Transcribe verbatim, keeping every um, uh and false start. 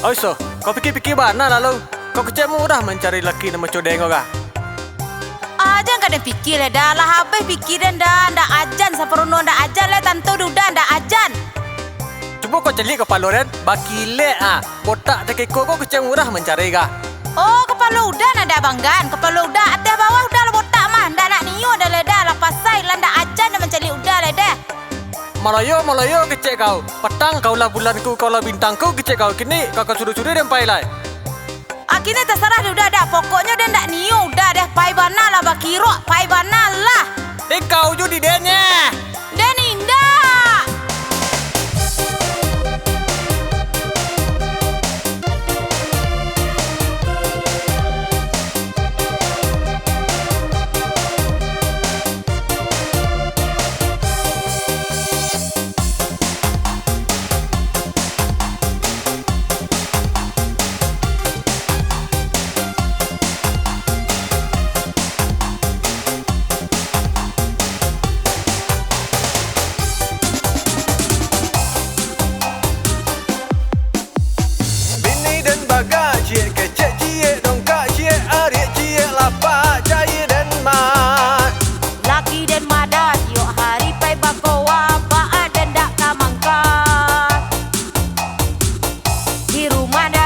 Oi, so, kau pikia-pikia bana lah lu. Kau kecek murah mancari laki nan macodeng kau kah? Ah, jan ka den pikia lai dah, lah abih pikia den dah, ndak ajan saparono, ndak ajan lai tantu di uda, ndak ajan. Cubo kau caliak kapalo den, bakilek ah. Botak takiko kau kecek murah mancari kah? Oh, kapalo uda nan dak banggan, kapalo uda, ateh bawah uda lah botak mah, ndak nak nio dah lai dah, lah pasai, lah ndak ajan den mancaliak uda lai dah. Malayo, malayo kecek kau. Patang kau lah bulanku, kau lah bintangku kecek kau. Kini kau ka suruah-suruah den pai lai. Akinyo tasarah di uda dah. Pokoknyo den ndak nio uda deh. Pai bana lah bakirok, pai bana lah. Deh kau jo di den, nyeh. Den indak. Bini den bagak ciek, kecek ciek, dongkak ciek, ariak ciek, lapak caie den mat. Laki den madah, tiok hari pai bakoa, baa den dak ka mangka. Di rumah den